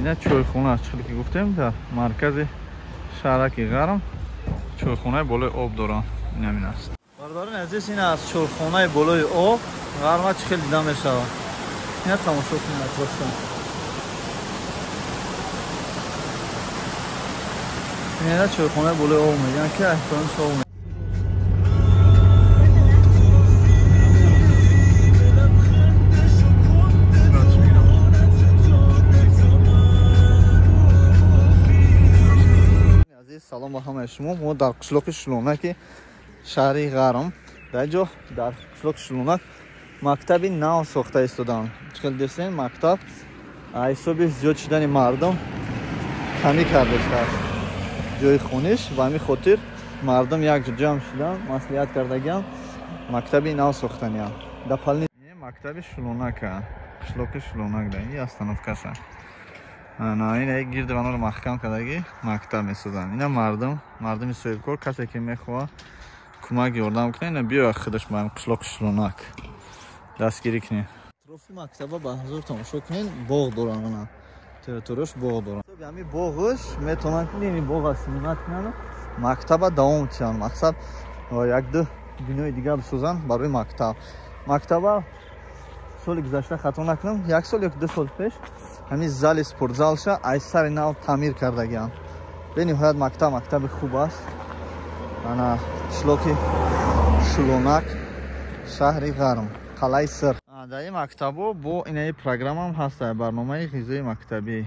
Ина чойхона аст, чӣ ки гуфтем, дар маркази шаҳраки Ғарм чойхонаи болои об доранд. Ин ҳамин аст. Бародарони азиз, ин аз чойхонаи болои об Ғарма чӣ хел дида мешавад. Ина тамошо кунед атрофшон. Ина чойхонаи болои об мегӯянд, ки эҳтиромш об. Салом ба ҳамаи шумо. Мо дар қишлоқи Шулонаки шаҳри Ғарм. Дар ҷо дар қишлоқи Шулонак мактаби нав сохта истоданд. Чӣ хел дидем, мактаб ҳисоби зиёд шудани мардум камӣ кардааст ҷои хониш. Ба ҳамин хотир мардум якҷо ҷамъ шуданд, маслиҳат кардагиам мактаби нав сохтаниям. Мактаби Шулонака, қишлоқи Шулонак, да ин остановкаша. Ана ина гирди ваноро маҳкам кардаги мактаб месозанд. Ина мардуми соҳибкор, касе ки мехоҳад кӯмак ёрдам кунад, ина биёяд худаш ба қишлоқи Шулонак дастгирӣ кунед. Атрофи мактаба ба ҳузур тамошо кунед, боғ доранд, ана территорияш боғ доранд. Ҳамин боғаш метавонанд ки ин боғ снимат кунанд, мактаба давом диҳанд. Мақсад як-ду бинои дигар бисозанд барои мактаб. Мактаба соли гузашта, хато накунам, як сол ё ду сол пеш ҳамин зали спортзалша аз сари нав таъмир кардагианд. Бениҳоят мактаб мактаби хуб аст. Ана қишлоқи Шулонак, шаҳри Ғарм, қалъаи Сир. Дар ин мактабо бо инаи программаам ҳаст, барномаи ғизои мактабӣ.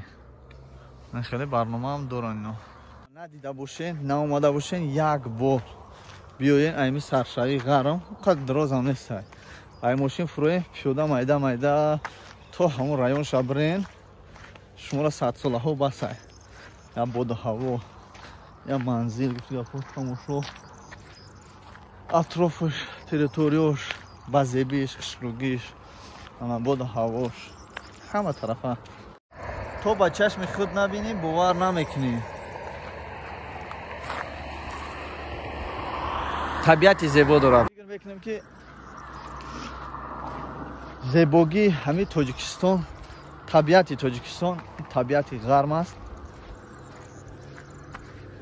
Хеле барномаам доранд ино. Надида бошен, наомада бошен, як бор биёен ами саршаҳри Ғарм, қадр дарозам нест. Ай мошин фуроен, пиёда майда майда то ҳамон район шабрен, шуморо садсолаҳо басай. Я боду ҳаво, я манзил, гуфтигапо тамошо, атрофаш, территорияш, базебиш, хушругиш, ана боду ҳавош, ҳама тарафа. То ба чашми худ набинӣ, бовар намекунӣ. Табиати зебо дорад. Фикр мекунем ки зебогии ҳамин Тоҷикистон, табиати Тоҷикистон табиати Ғарм аст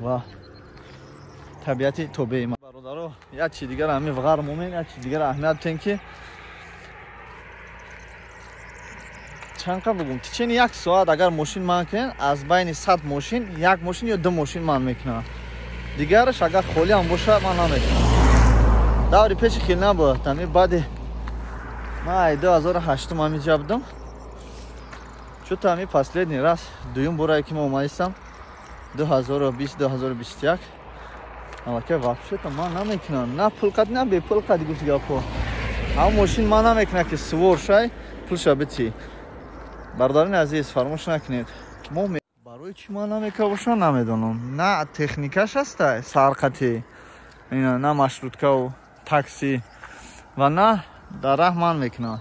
ва табиати тобеи ма. Бародаро, як чи дигар ҳамин Ғарм омем, як чи дигар аҳамият додем ки чанд қадр бигӯм, течени як соат агар мошин ман кунен, аз байни 100 мошин як мошин ё ду мошин ман мекунам. Дигараш агар холӣ ҳам бошад, ман намекунам. Даври пеши хел набуд. Ҳамин баъди ман 2008 ҳаминҷа будам. Чӯто ҳамин последний раз дуюм борае ки мо омадистам 2020-2021 аллакай вообще-то ман намекунам. На пул қад, на бепул қад, гуфти гапо. Ҳамон мошин ман намекунам ки сувор шай, пулша битӣ. Бародарони азиз, фаромӯш накунед. Мо барои чӣ ман намекунам бошам, намедонам. На техникаш ҳаста сарқатӣ, на маршруткаву такси ва на дар раҳ ман мекунам.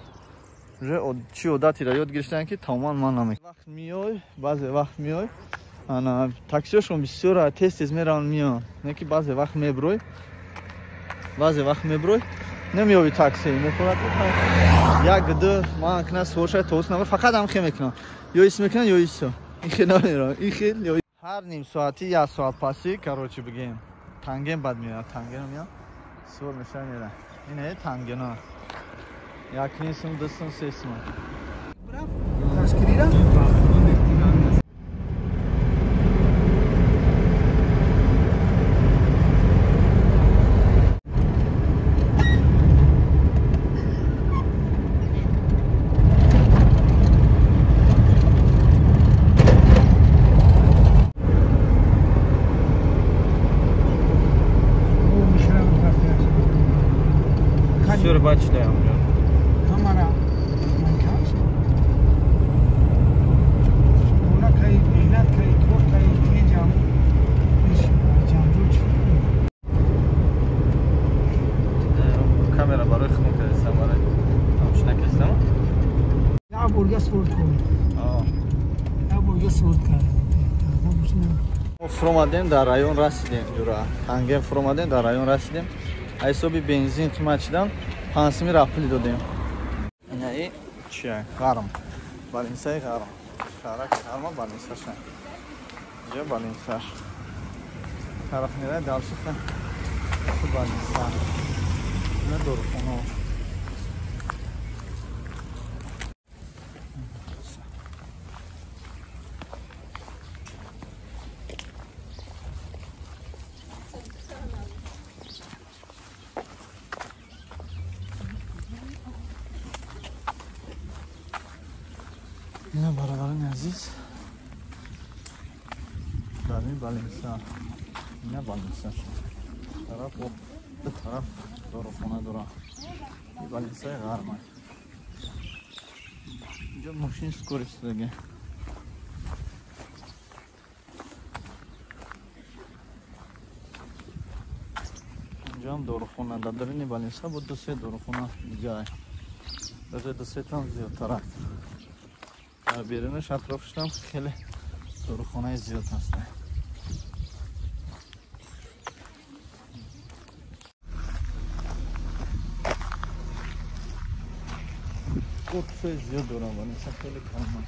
Уже чӣ одатиро ёд гирифтам ки тамоман ман намекунам. Вақт меой, баъзе вақт меой, ана таксиҳошон бисёр тез-тез мераванд, меоянд. Не ки баъзе вақт меброй, баъзе вақт меброй, намеёби такси, мехӯрад як ду ман кунад сувор шавад, то ус фақат ҳам хел мекунам. Ё ис мекунам, ё исо. Ин хел намерам, ин хел ё ҳар ним соати, як соат пасӣ, короче бигем, танген бад меояд, танген меояд, сувор мешавад, меравад. Ин тангена. Як ним сум, ду сум, се сум. Бисёр бад шудаам. Камера барои худмон кардистам, барои ҳамчун накардистам. Як борга суд кун. Як борга суд кард. Фуромадем, дар район расидем, ҷура. Танген фуромадем, дар район расидем. Ҳисоби бензин қимат шидан 5 рапли додем. Инаи чия? Ғарм. Балинсаи Ғарм. Шаҳраки Ғарма балинсаша. Инҷа балинсаш. Тараф мерай дальше балинса. Ина дорухона. Ина бародарони азиз, дар ин балинса, ина балинса тараф ду тараф дорухона дорад. Ин балинсаи Ғарма. Инҷо мошин скорый истодаги. Инҷоам дорухона. Дар даруни балинса бо ду се дорухона дига, даже ду се там зиёдтар аст. Дар берунаш атрофашам хеле дорухонаи зиёд ҳастанд. Корпусҳои зиёд дорам, балинса хеле калон.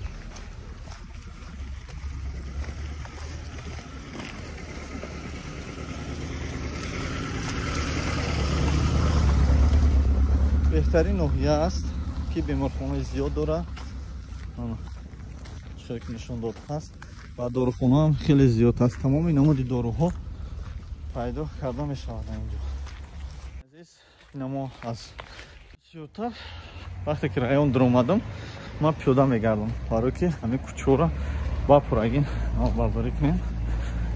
Беҳтарин ноҳия аст, ки беморхонаи зиёд дорад. Чизе ки нишон дод ҳаст ва дорухонаам хеле зиёд аст. Тамоми намуди доруҳо пайдо карда мешавад инҷо. Азиз, ина мо аз зиёдтар вақте ки район даромадам, ман пиёда мегардам, барое ки ҳамин кӯчаҳоро ба пуррагин бардорӣ кунем,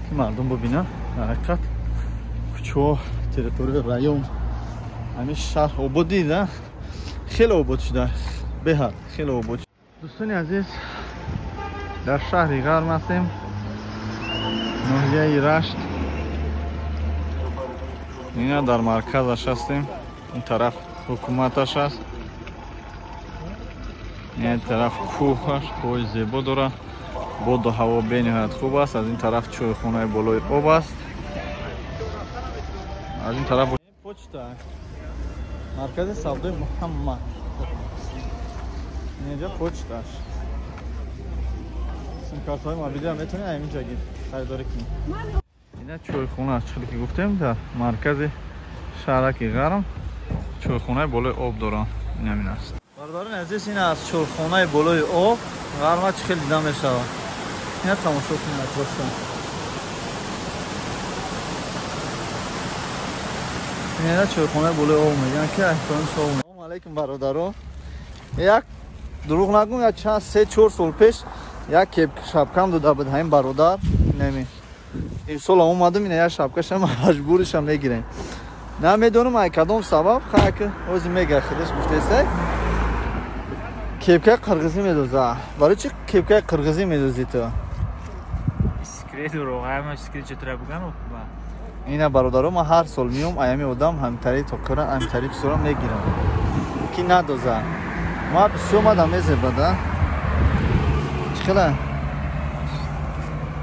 ки мардум бибинанд. Дар ҳақиқат кӯчаҳо, территорияи район, ҳамин шаҳр обод дида, хеле обод шуда, беҳад хеле обод. Дӯстони азиз, дар шаҳри Ғарм ҳастем, ноҳияи Рашт. Ина дар марказаш ҳастем. Ин тараф ҳукуматаш аст, ин тараф кӯҳаш, кӯҳи зебо дорад, боду ҳаво бениҳоят хуб аст. Аз ин тараф чойхонаи болои об аст, аз ин тараф почта, маркази савдои Муҳаммад. Инҷа почташ. Симкартҳои мобилиро метавонед ҳаминҷа харидорӣ кунед. Ина чойхона аст, чизе ки гуфтем, дар маркази шаҳраки Ғарм чойхонаи болои об доранд. Ин ҳамин аст. Бародарони азиз, ин аз чойхонаи болои об Ғарма чӣ хел дида мешавад. Ина тамошо кунед атрофшон. Ина чойхонаи болои об мегӯянд, ки эҳтиром. Салому алайкум бародаро. Як дурӯғ нагӯм, як чанд 3-4 сол пеш як шапкам дода буд ҳамин бародар. Неми имсол омадам, ина як шапкашам маҷбуришам мегирем. Намедонам ай кадом сабаб, хай ки ҳозир мега худаш гуфтесай, кепкаи қирғизӣ медоза. Барои чи кепкаи қирғизӣ медозӣ ту? Ина бародаро, ман ҳар сол миём, аями одам ҳамтари тоқира, ҳамтари чизоро мегирам, ки надоза. Ма бисёр мадам мезебада. Чӣ хела?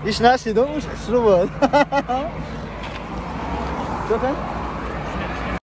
Иш нашидом, уш хушрӯ буд. Чӣ?